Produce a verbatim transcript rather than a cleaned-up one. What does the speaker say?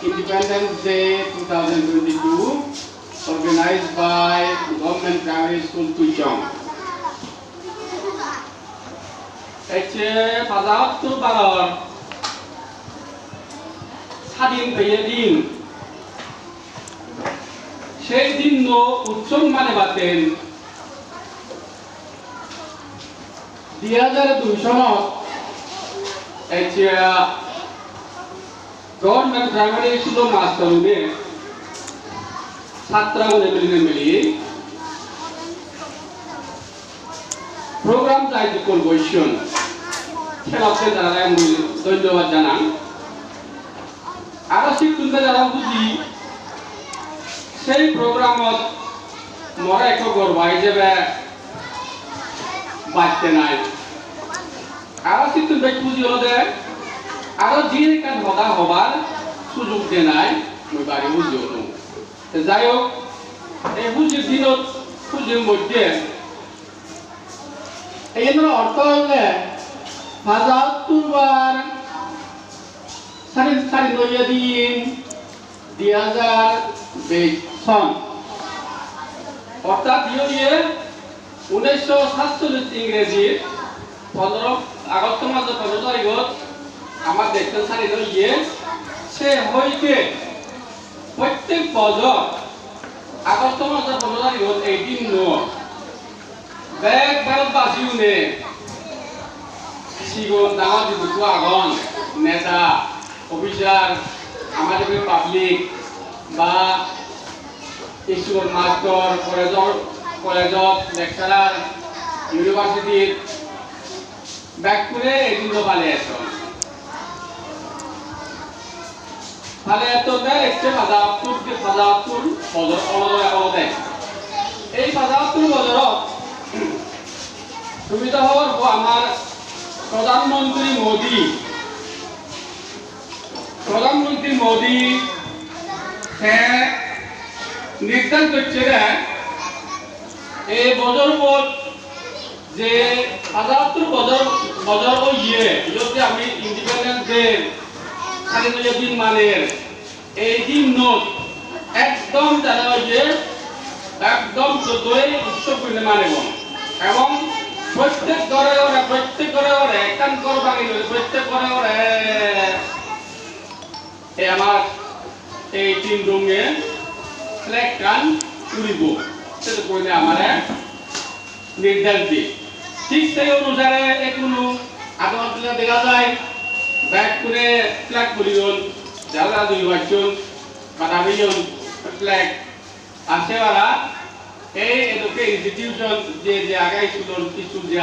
Independence Day two thousand twenty-two, organized by Government Primary School, Tuichawng. Ecche paja October-or sadin peye din. Sei dinno utsob manebatten di hajar dui sonot ecche Government Primary School-o mastorune, satragune milinei mili program dayitto gojjon. Senotte tarare mui dhonnobad janang. Aro sittun bej aro huji, sei programot more ekko gorba ijebe baj denai. Aro sittun bej huji olode aro di ekkan hoda hobar sujog denai, mui bari huji olung. Te jai hok, ei hujir dinot, hujir moddhe, iyenor ortho olode paja October, sari, sari noye din, di hajar bej son. Orthat iye oye, unnisso satchollish Ingreji pondro Agosto majo pondro tarigot amar dejchon sadin oye, se hoite prottek bojor Agosto majo pondro tarigot ei dinno bek Bharotbasiune, sigon dangor jidukko agon, neta, officer, amar jebe public ba school mastor, college-or, college-ot lecturer, university-t, bekkune ei dinno palei esson. Palei ettonde ecche paja October, paja October bojor olode, olode. Ei paja October bojorot tumi to hobor po amar Pradhan Mantri Modi, Pradhan Mantri Modi te nirdesh gocche de ei bojor bot je paja October bojor, bojor oye, iyot je ami Independence Day, sadinota din maner, ei dinnot ekdom jana oye, ekdom joddoi utsob gurinei manebong. Ebong prottek ghore ghore, prottek ghore ghore, ekkan ghor bagi loi prottek ghore ghore ei amar ei tin ronge flag-kan uribo, sedokke gurinei amare nirdesh diye. Thik sei onusare ekkunu adon dega jai, bekkune flag uriyon, jara jara duri pacchon, bada peyon flag. Ar se bara ei edokke institution je je age, school-or, school je